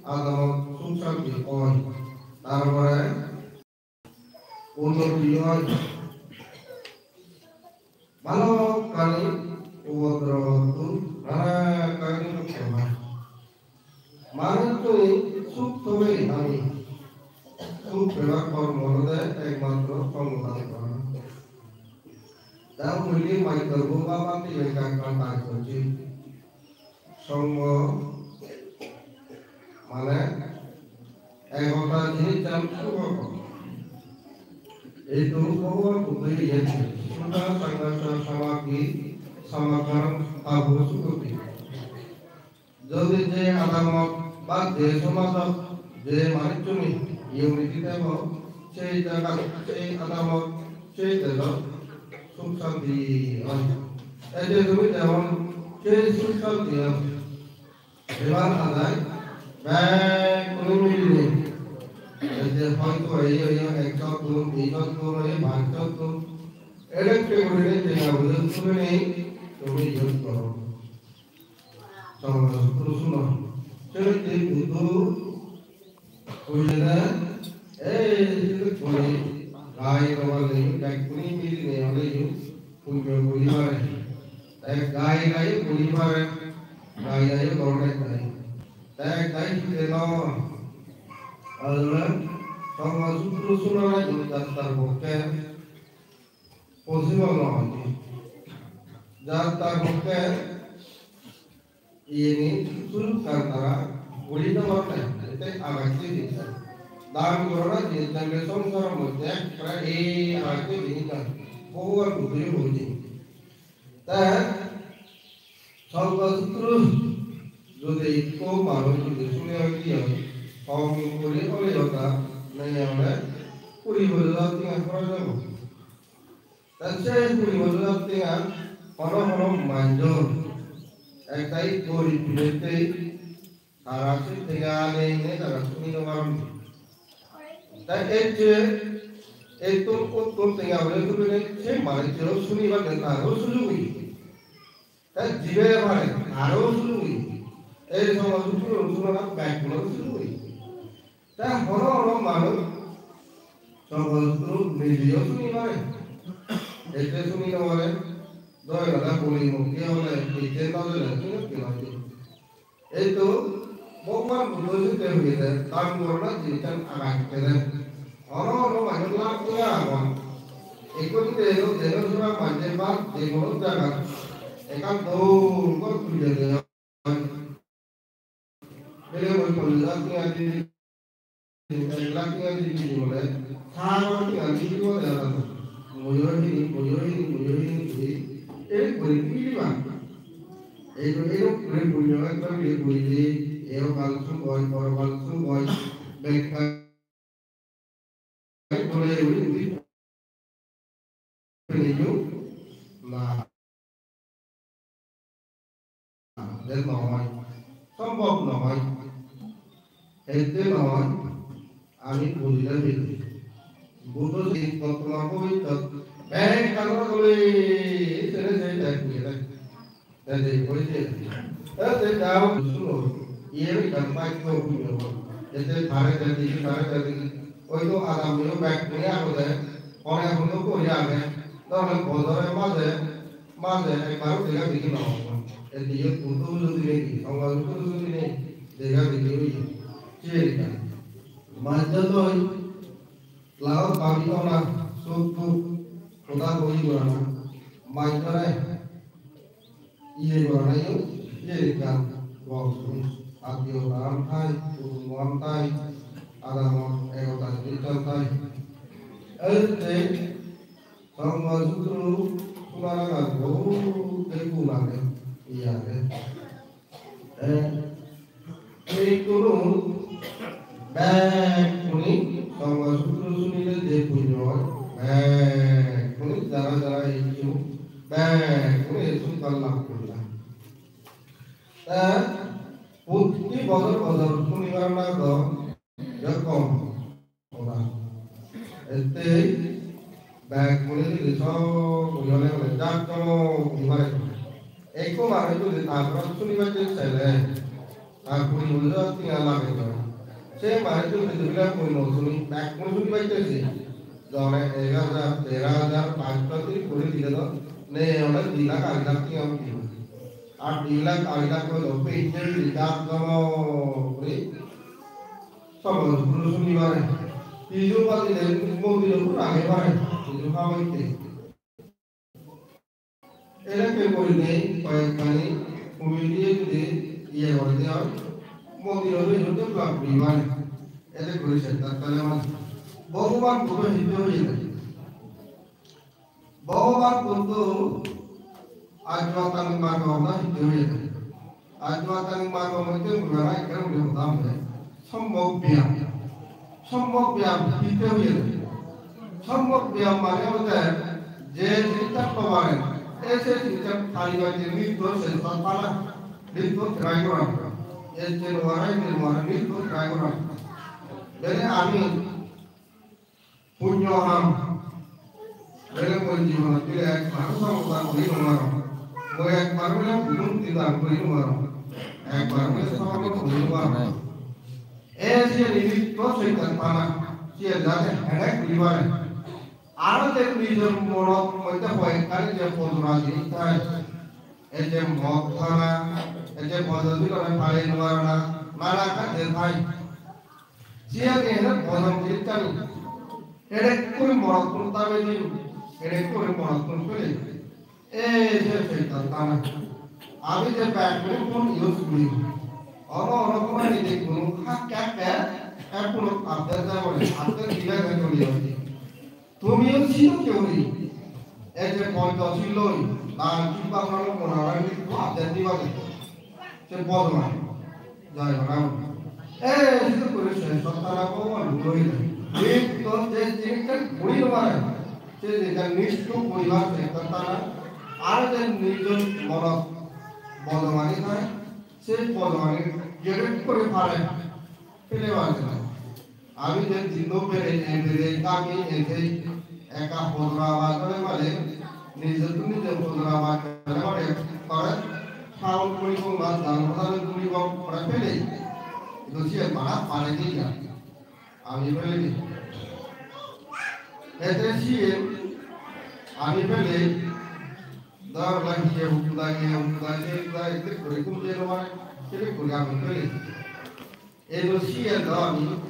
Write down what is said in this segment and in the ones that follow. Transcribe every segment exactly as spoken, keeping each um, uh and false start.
adamot suk santi oi, tar pore unnoti oi. Balokkani upodrobottun nana ekkan mukti pai. Manuchchune suk tobei pani. Suk pebar hormo olode ekmatro songho dan gora. Te hoile maittor bo ba bhante ekkan ekkan dai gocche. Songho mane ekota jinissan suk obo. Ei to Bhogoban Buddho iye, Sutta Sanghassa Samaggi Samaggam Tabbo Sukhoti. Jodi je adamot ba je somajot je manuchchune unity thebo, sei jagat, sei adamot, sei dejot suk santi oi. Ei je tumi jemon sei suk santi oi, ebar adai bekkune milinei. Ei je hoito ei, ei, ei, ek jot dun, di jot dun, ei pach jot dun, edokke gurinei tenga poije tumi nei, tumi iyot goro. Songho sutro suno. Senotte Buddho hoyede, ei, senotte guri gai robar nei, bekkune milinei oleyo punyo guri pare. Te gai gai guri pare, gai gai goro nei gai. Te gai hite no, alore Songho sutro sunona jattar pokke possible no oi. Jattar pokke iyeni sujukkan tara guri no paronne, ete agacche jinis. Dan gorana jinissan songsaro moddhe ekkere ei agacche jinissan Bhogoban Buddho hoye. Te Songho sutro jodi ekko manuj jodi sune oi diye, hom guri oleyo ta nei ole kuri bojor tenga horoj obo. Te se kuri bojor tenga hono hono manjor ekdagi gorib bilotte tara se tenga nei nei tara suni no paron. Te ecche ettun uttun tenga bile tubile se manujcho sunibatte taro sujug oye. Te jibe pare taro sujug oye. Ei Songho sutro sunona bekkunor sujug oye. Te hono hono manuj Songho sutro nijeyo suni pare, ete suni no pare, doi dada boli mukti ole, ete no dole, suni no pare. Ei to Bhogoban Buddho senotte hoyede, dan gorana jinissan agacche de. Hono hono manuj lakh tenga agon. Ekko dino deno sora manje ba je hono jagat ekkan dol ghor tulle de. Bele mui ponjash hajar tenga di, ek lakh tenga di biji bole, sagor tenga di dibo de aro. Muiyo hini, muiyo hini, muiyo hini guri, ei guri diba. Ei guri, ei guri punyo ekbar guri guri di, eyo kal sugoi, poro kal sugoi, bekka Na, den no oi, sombhob no oi, ette no oi, ami bujile bujile. Buddho se bottoman bhobissot bek kagoj dole sere se dek bujile. Ede hoide. Ede jao suno. Iye ekkan bhaggo punyo. Ede tare tare digi, tare tare digi. Oi to adam yo bek kuri agode. Hone hono kuri age. Tole bojore maje, maje ekbar dega degi no. Ede yo Buddho pujo dine ki, Songho pujo dine dega degi oye. Chiri ka. Maje to oi. Lagot babi ona, suk duk, hoda hoi gorana. Maje to oi. Iye goranayo, iye ekkan gom jinis. Attiyotan thai, kutumbotan thai, adamot ekota jinissan thai. Ei je Songho sutro sunana gan bohut gun age, iye age. Eh, Ikkunu bekkune Songho Sutro sunile je punyo oi, bekkune jara jara eccho, bekkune ei sukkan lab gorila. Te protti bojor bojor sunibar na do, je kom. Hoda. Ettei bekkune jodi sok guri hole hole jak jomok guri pare. Ekko manuj jodi tar porot sunibatte sele, tar puri bojor tenga lage do. Se manucchun jodi bile mui no suni, bekkun suni paitesi. Jone ek hajar, der hajar, pach hajar guri dile do, ne ole di lakh, arei lakh tenga dibo. Ar di lakh, arei lakh hoi do, pecche di dak domo guri, somoy guri suni pare. Hiju padile mondiro guri ragei pare, hiju hamoitte. Edokke gurinei hoyekkani committee-e jodi iye gorede oi, mondiro idu develop guri pare. Ede guri center tale mane. Bhogoban Buddho hitte hoyede? Bhogoban Buddho Arjo Ashtang margo hoda hitte hoyede? Arjo Ashtang margo moddhe gurana ekkere guri hoda hoye. Sommok byam. Sommok byam hitte hoye? Sommok byam mane olode je jinissan no pare, e se jinissan pari paide nitto chesta thana, nitto try gora. E je no pare, e je no pare, nitto try gora. Bele ami punyo ham. Bele mui jibonot bile ekbar somodan guri no parong. Mui ekbar bile gulum didan guri no parong. Ekbar bile somodan guri no parong. E siyen nitto soitan thana. Siyen jate henek guri pare. Aro je nijor monot moddhe hoyekkani je pojora jinis thai. E je mod hana, e je bojo dilone pari no parana, nana ekkan je thai. Siyan ene bojong jittani. Ene kuri morot kun tabe din, ene kuri morot kun pele. E je soitan thana. Ami je bag kun kun use guri. Ono ono kumani de kun hakke hakke, e kun update da bole, update dile de toli hoy. Tumiyo siyo keuri. Ei je Ponchosil loi, dan jibba prano monarani to aden diba de. Se bodolai. Jai Bhagavan. Ei siyo kore se sottana Bhagavan loi de. Ei to je jinissan guri no pare, se jinissan nisto guribar se sottana. Ar je nijo monot bodolani thai, se bodolani jere kore pare, pele pare. Ami je dinno bere, e bere, kami e sei ekka hodora bajore male, nijettun nije hodora bajore male, tore saun guri bong ba dal hodora guri bong pore pele. Idu siye mana pare diya. Ami pele di. Ete siye ami pele, dor la hiye hukudai, hiye hukudai, hiye hukudai, ete guri kum je no mare, ete guri ami pele. Edo siyen do ami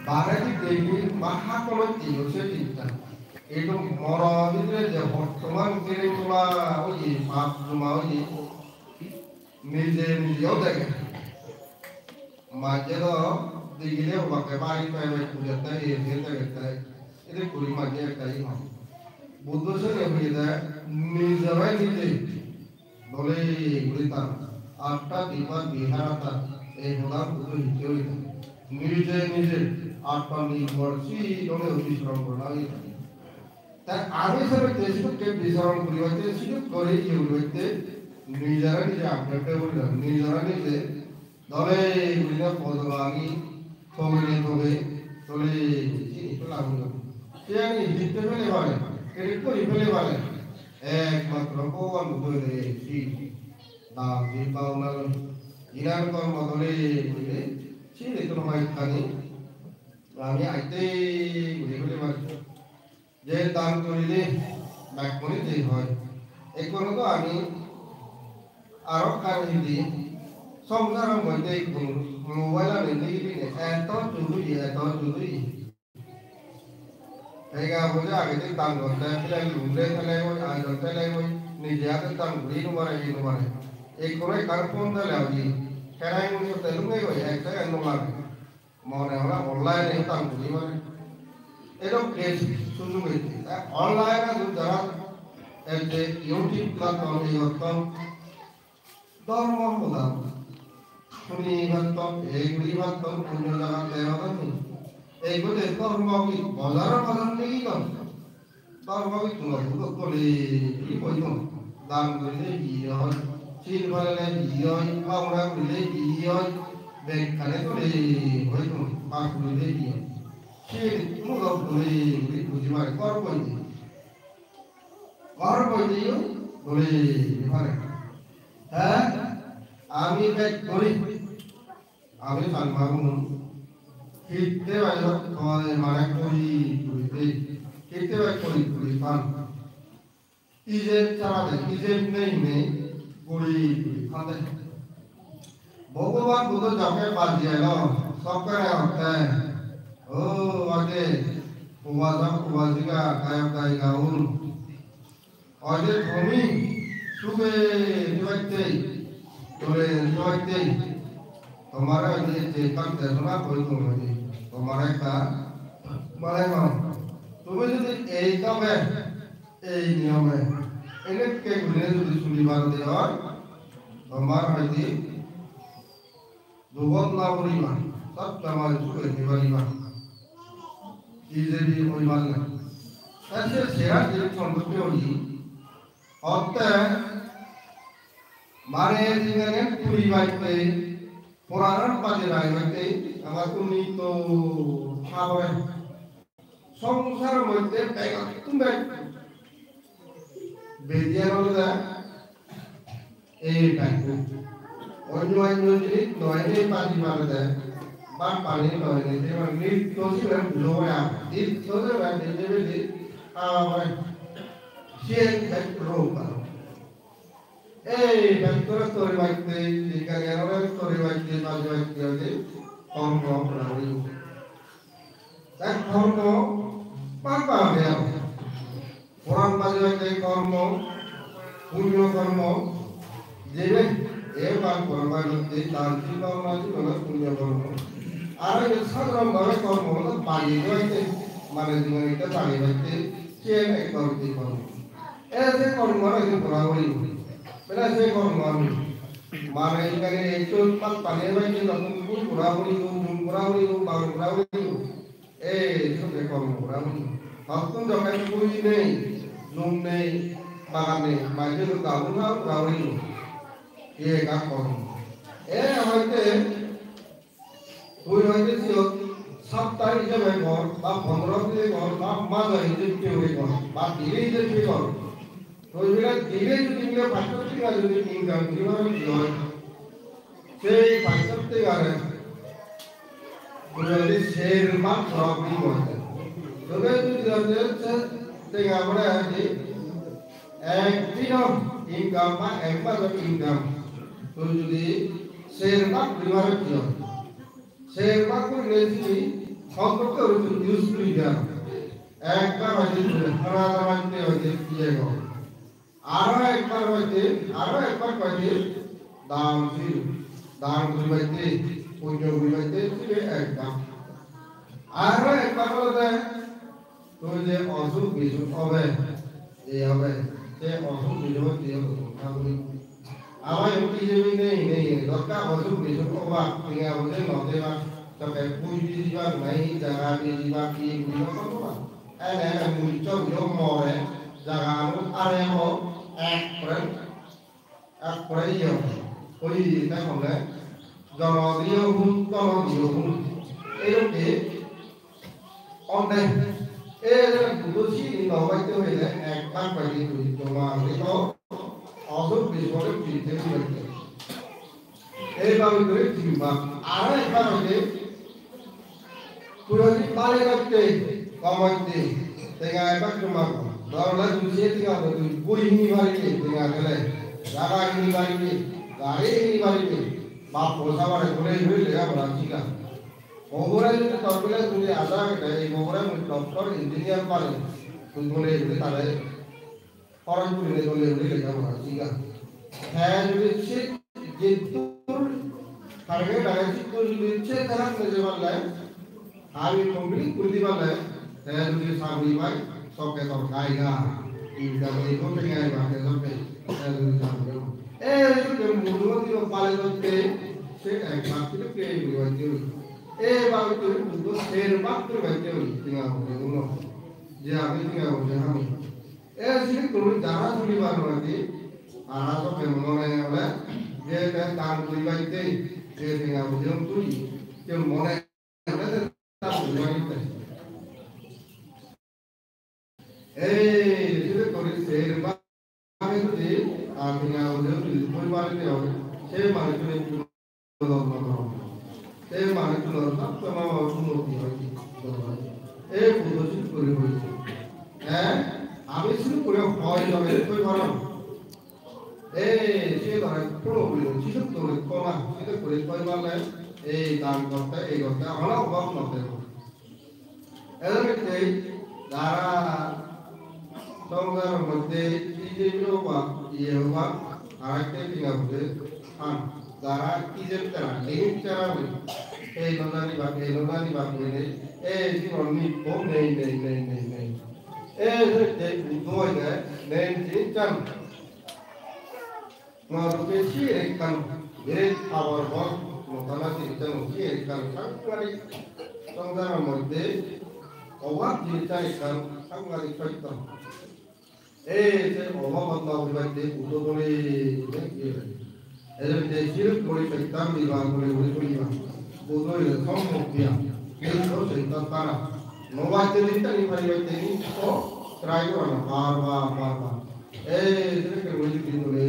baredi degi ba hakolot degi se jinissani. Edo moro bidire je bottoman gere tola oye, pap joma oye, nije nijeyo dege. Manje do degile obakke bari pai pai pujette, ei se degette, ede guri manje ekka iye hon. Buddho sene hoyede nijore nije dole guri tan, atta dipa biharata, ei hodan Buddho hitte hoyede. Nije nije atma nirbhor si dole bichron gorana hoyede. Te ami sebe te sidukke bichron guribatte, siduk guri iye guribatte, nijore nije update guri tan, nijore nije dole gurine podolani togene toge, dole guri sini pela guri. Siyani hitte pele pare, kene guri pele pare. Ekmatro Bhogoban Buddho hoide si. Dan je bhabona loi. Jinan kormo dole gurine, sini to hoyekkani. Ami aite guri pele pare. Je dan gorile bekkune je hoi. Ekkono do ami aro ekkan hidi, songsaro moddhe ekko mobile ani nigili ne eto judui, eto judui. Ega boje agedi dan gotte pele lule pele goi, ajon pele goi, nije ate dan guri no pare, ei no pare. Ekkono ekkan phone pele oi, kereng guri sotte lunge goi, ek second no lage. Mone hole online-e dam guri pare. Edokke sujug ecche. Te online-e jara ei je YouTube platform, ei gotton, dhormo hoda suni patton, ei guri patton, onno jagat dega patton. Ei gode dhormo ki bojaro bojor nei don. Dhormo gittuno hudu gole guri hoiton. Dan gurile hi oi, sil palele hi oi, bhabona gurile hi oi, bekkani gole hoiton, pap gurile hi oi. Siyen gittuno dok gole guri buji pare, gor boide. Gor boideyo gole guri pare. He? Ami bek guri. Ami Changmagun hitte bai hoi mane kori guri de, hitte bai kori guri pan. Ijeb sara de, ijeb nei nei guri guri pan de. Bhogoban Buddho jokke baji elo, sokkene hotte, "O age, upasok upasika, gayok gayika un." Oide tumi suge dibatte, dole dibatte, tomare oide je ekkan desona koi tumi oide, tomare ekkan mane hon. Tumi jodi ei toge, ei niyome, enekke gurine jodi sulibar de oi, tomar oide dugot no puriba, sob somoi suge thei pariba. Ijebi oi pariba. Ta se sera je sontusti oi, otte mane jinghani puribatte, poranot baje raibatte, amattun nitto habore. Songsar moddhe begottun bej bediyan olode ei bejbo. Onyo onyo jinis noi nei, pani marede, bhat pani noi nei, jemon nitto sibe bujo pore ar. Nitto sibe nitto sibe haba pore. Siyen bej rog aro. Ei bej tori batte, ei gari aro bej tori batte, baji batte oi de, kormo pura oi. Ek kormo, bhag bhag oi aro. Poran baji baji kormo, punyo kormo, jebe, e bhag poran baji baji, dan sil bhabona sil bhabona punyo kormo. Aro je sadharon bhabe kormo, baji baji, mane jibon itte baji baji, siyen ek kormo, di kormo. E se kormo aro idu pura guribo. Bele se kormo ami. Mane inkani ejjot bhat pani ebatte jokkon bul pura guribo, jum pura guribo, bagun pura guribo. E sokke kormo pura guribo. Hottun jokke bul nei, jum nei, bagan nei, manje jokke gabun pura guribo. Iye ekkan kormo. E hoite Tui hoide siyot sapta ijebe gor, ba pondro dine gor, ba majo ijebe gor, ba dire ijebe gor. Tui bile dire judi bile pachsho tenga judi income guri paro di oi, sei pachsho tengare tui hoide ser bhag gora puribo. Tobe tui hoide se tenga bore hoide ek dino income ba ek majo income tui judi ser bhag guri paro di oi. Ser bhag gurile sini somporke guri tui use guri diya. Ekbar hoide tui hana hana hoide iye go. Aro ekbar hoide, aro ekbar hoide dan sil, dan guri batte, punyo guri batte, sibe ekbar. Aro ekbar olode Tui je osuk bisuk obe, je obe, se osuk bisuk je obe, tui tha guri. Amar iyot ijebe nei, nei, nei, dokke osuk bisuk obak, tenga poije no debak, tokke pui di dibak, nahi jaga di dibak, hi guri no debak. Ene ene mui chok yo more, jaga anu are mo, ek pore, Ekkore iye obo. Oi, te honne, jono diyo hun, tono diyo hun. Edokke onne. E jone Buddho sini no paite hoile ek bhag paite tui joma guri to, osuk bisuk ole tui te paite. Ei bhabe guri tin bhag. Aro ek bhag hoide Tui jodi bale gotte, gom gotte, tenga ek bak joma gor. Dor ole tui se tenga bo tui buri hini paribe, tenga thele, jaga hini paribe, gari hini paribe, bap po sabare dole guri lega pora siga. Pogore jodi tor bile jodi aja agede, ei pogore mui doctor, engineer parim, tui dole guri tare Horon gurinei dole guri lega pora siga. Te judi se jettur target age, sittur judi se target neje parle, ami complete guri di parle, te judi saguri pai, sokke tor gaiga. Income oi, tor tenga oi, bate sokke, te judi saguri pai. E, judi mujungot dibo pale dotte, se ek bak guri batte oi. E, bak guri, Buddho ser bak guri batte oi, tenga oi, uno. Je ami tenga oi, ami. E sini tumi jara suni bar hoide, ara sokke mone ole, je te dan guri batte, je tenga bujong tui, je mone ole je dan guri batte. Ei, sini tumi ser ba, age jodi, ar tenga bujong tui, tui poribar te ole, se mane tumi Dhormo dhormo. Te manuchunor sob somoi unnoti oi, dol oi. Ei Buddho sidu guri hoye. He? Ami sidu guri hoi loge hoi paron. Ei, se dore puro guri, sidu guri koma, sidu guri hoi pale, ei dan gotte, ei gotte, hono obab no thebo. Edokke jara songsaror moddhe ijeb obak, iye obak, arekko dinga bude han. Jara ijeb tara, limit tara bole, ei no jani ba, ei no jani ba bole, ei jibon nibbo nei, nei, nei, nei, nei. Ei je, je Buddho hoide, nei jinissan. Modokke siyen ekkan biret habor hon, motana jinissan siyen ekkan sanghatik songsaror moddhe obab jinissan ekkan sanghatik sotto. Ei se obabot no puribatte Buddho bole bole iye hoide. Ejette siruk bole sottan diba bole bole puriba. Buddho hoide sommok gyan. Ei so sottan tara. No batte din tani paribatte ni so try gorana bar bar bar bar. Ei, sedokke guri judi dole